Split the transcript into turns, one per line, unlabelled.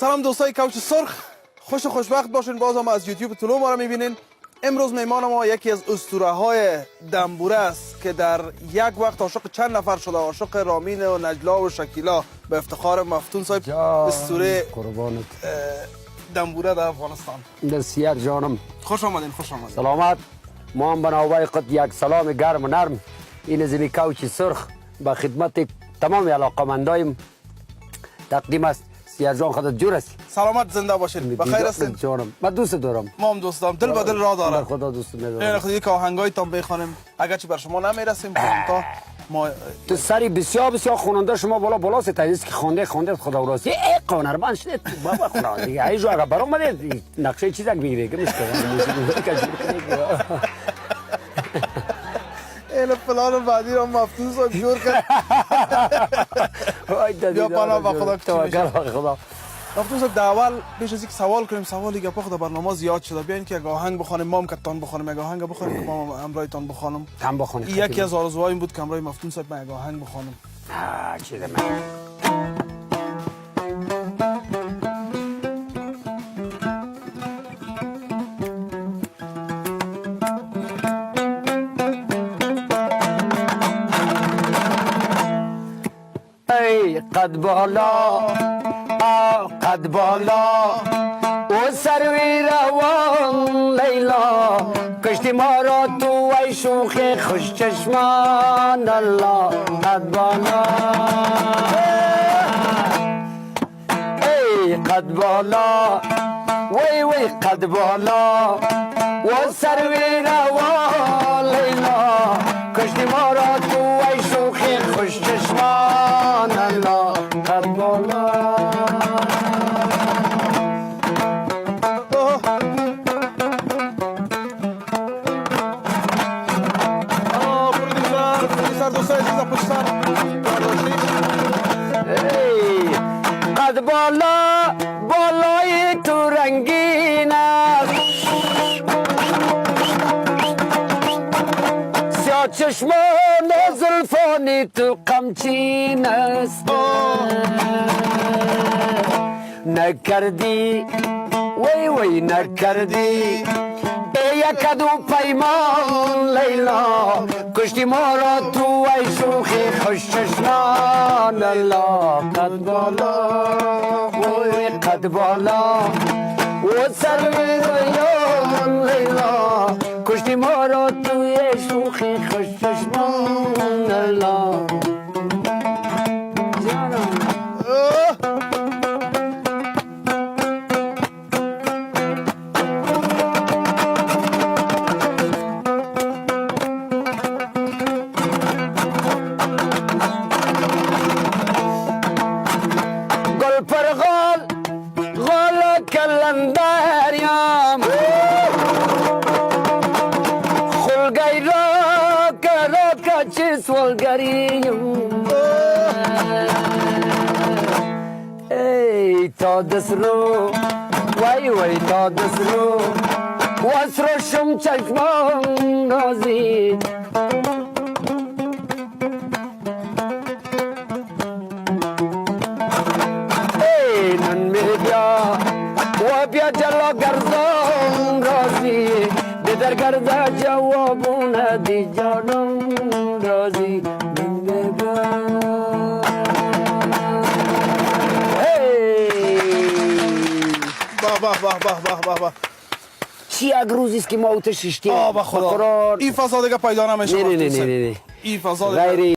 سلام دوستای کوچ سرخ، خوش و خوشبخت باشین. باز هم از یوتیوب طلوع ما را میبینین. امروز میمان ما یکی از اسطوره های دنبوره است که در یک وقت عاشق چند نفر شده، عاشق رامین و نجلا و شکیلا، به افتخار مفتون صاحب، اسطوره
قربانت
دنبوره در افغانستان.
بسیار جانم.
خوش آمدین، خوش آمدین.
سلامت. ما هم به نوبه خود یک سلام گرم و نرم این از کوچ سرخ به خدمت تمام علاقمندایم تقدیم است. سیار جان، خودت جور است؟
سلامت، زنده باشین، بخیر هستین؟
جانم، من دوست دارم.
ما هم دوست دارم، دل به دل راه داره.
خدا دوست
نه.
میدارم.
خود یک آهنگای تان بخوانیم، اگرچه بر شما نمیرسیم تا ما.
تو سری بسیار بسیار خواننده شما بالا بالا ست که خوانده خوانده، خدا راست ای هنرمند شده بابا. خدا دیگه ای جو اگر برام اومده نقشه چیزک میگیره که مشکل.
این پلان بعدی رو مفتون صاحب جور کرد. بیا پناه به خدا که چی میشه.
توکل به خدا.
مفتون صاحب، در اول پیش از اینکه سوال کنیم، سوالی گپا خود برنامه زیاد شده، بیاین که یک آهنگ بخوانیم، ما هم کتان بخوانیم، یک آهنگ بخوانیم که ما هم همراهتان بخوانم.
هم بخوانیم.
این یکی از آرزوهایم بود که همراه مفتون صاحب من یک آهنگ بخوانم.
چیز من. ای قد بالا، آ قد بالا و سروی روان لیلا، کشتی ما را تو ای شوخ خوش چشمان، الله قد بالا، ای قد بالا، وی وی قد بالا و سروی روان لیلا، کشتی ما را تو ای شوخ خوش چشمان، الله قد بالا.
آه. آه، producer، producer، دوستای عزیز پشت سر برداشتیم.
ای قد بالا، بالای تو رنگین است، سیاه چشمان و زلفانی تو قمچین است. نکردی وی وی نکردی ای یک دو پیمان لیلا، کشتی ما را تو ای شوخی خوش چشمان، الله قد بالا، وی قد بالا و سر رویان لیلا، کشتی ما را تو ای شوخی خوش چشمان، الله جانم.
آه.
گل پر غال غال کلندر یم، خلگی را که چه سوالگریم، ای تا دسرو وی وی تا دسرو وسرو شم چشمان رازی. ای نن می بیا و بیا جلا گرزان رازی، در گرده جوابونه دی جانم رازی، نن می بیا. هی.
به به به به به به به.
چی یک روزی است که ما اوت ششتیم.
آه، به خدا
قرآن.
این فضا دیگه پیدا نمیشه.
نه نه.
مفتون
نه.
صاحب.
نه نه.
این فضا دیگه
غیر